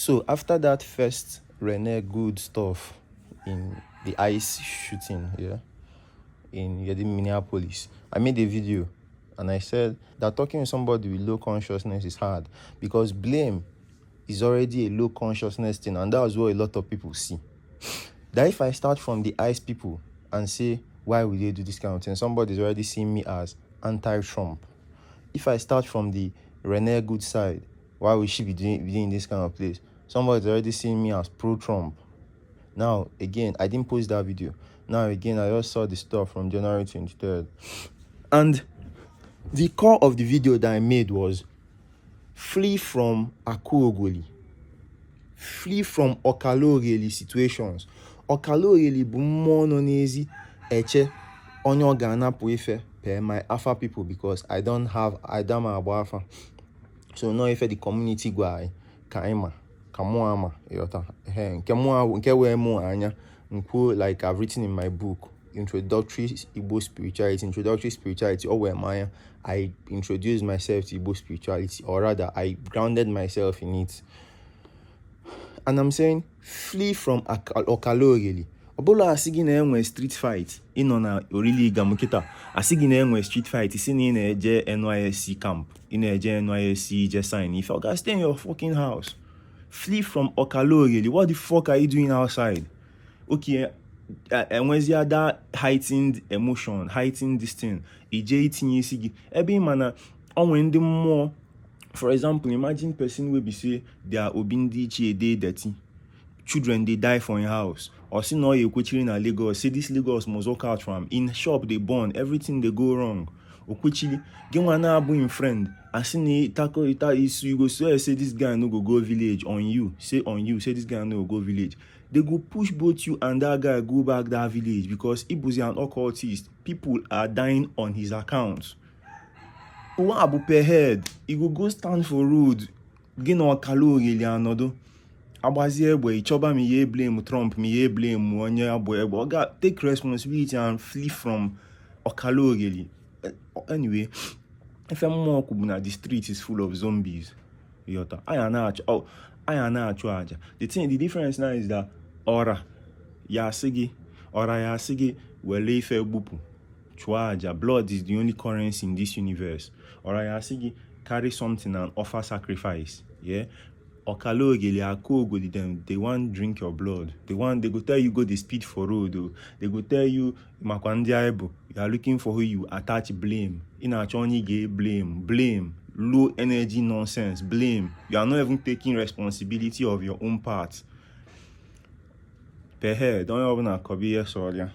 So after that first Renee Good stuff in the ICE shooting, yeah, in Minneapolis, I made a video and I said that talking to somebody with low consciousness is hard because blame is already a low consciousness thing, and that's what a lot of people see. That if I start from the ICE people and say, why would they do this kind of thing? Somebody's already seeing me as anti-Trump. If I start from the Renee Good side, why would she be doing this kind of place? Somebody's already seeing me as pro-Trump. Now, again, I didn't post that video. Now, again, I just saw the stuff from January 23rd. And the core of the video that I made was flee from Akuogoli. Flee from Okalorieli situations. Okalorieli bụ mmụọ nọ n'ezi eche onye ọ ga-anapụ ife per my afa people, because I don't have, I don't agba afa. So no ife the community gwa anyị ka anyị ma ka mụ ama ịghọta ehe nke mụ nke wee mụ anya nkwuo, like I've written in my book, Introductory Igbo Spirituality. Introductory Spirituality o wee m anya. I introduced myself to Igbo spirituality, or rather I grounded myself in it, and I'm saying flee from Okalorieli. Ọ bụla asị gị na enwe street fight, ịnọ na orili Igam kịta, asị gị na enwe street fight, si na ị na-eje NYSC camp, ị na-eje NYSC ije sign ife, oga, stay in your fucking house. Flee from Okalorieli. What the fuck are you doing outside? Okay, enwezie that heightened emotion, heightened this thing, ije itinye isi gị ebe ị ma na onwe ndị mmụọ. For example, imagine person wey be say their obi ndị ichie dey dirty, children dey die for im house, or say na ọ ya ekwechiri na Lagos, say this Lagos must work out for am, im shop dey burn, everything dey go wrong, okwechili gị nwa na-abụ im friend, asị na ịtakọ ịta isu, you go swear say this guy no go go village on you, say on you say this guy no go go village. They go push both you and that guy go back that village because ịbụzi an occultist. People are dying on his account. Ụwa bụ per head. You go go stand for road, gị na ọkala ogheli anọdụ agbazie egbe, ịchọba ma ihe blame Trump, ma ihe blame onye agba egbe. Ọ ga take responsibility and flee from ọkala ogheli. Anyway, ife mmụọ kwu bụ na the street is full of zombies. Ịghọta? Anyị na-achụ, oh, anyị na-achụ aja. The thing, the difference now is that ọra ya asị gị, ọra ya asị gị were ife gbupụ chụọ aja. Blood is the only currency in this universe. Ọra ya asị gị carry something and offer sacrifice, yeah. Ọkala ogeli, akụ ogoli dem, they wan drink your blood. They want, they go tell you go dey speed for road o. They go tell you makwa ndị anyị bụ, you are looking for who you attach blame. Ị na-achọ onye ị ga-blame. Blame, low energy nonsense blame. You are not even taking responsibility of your own part. Per head, onye ọbụla kọba ihe sọrọ ya.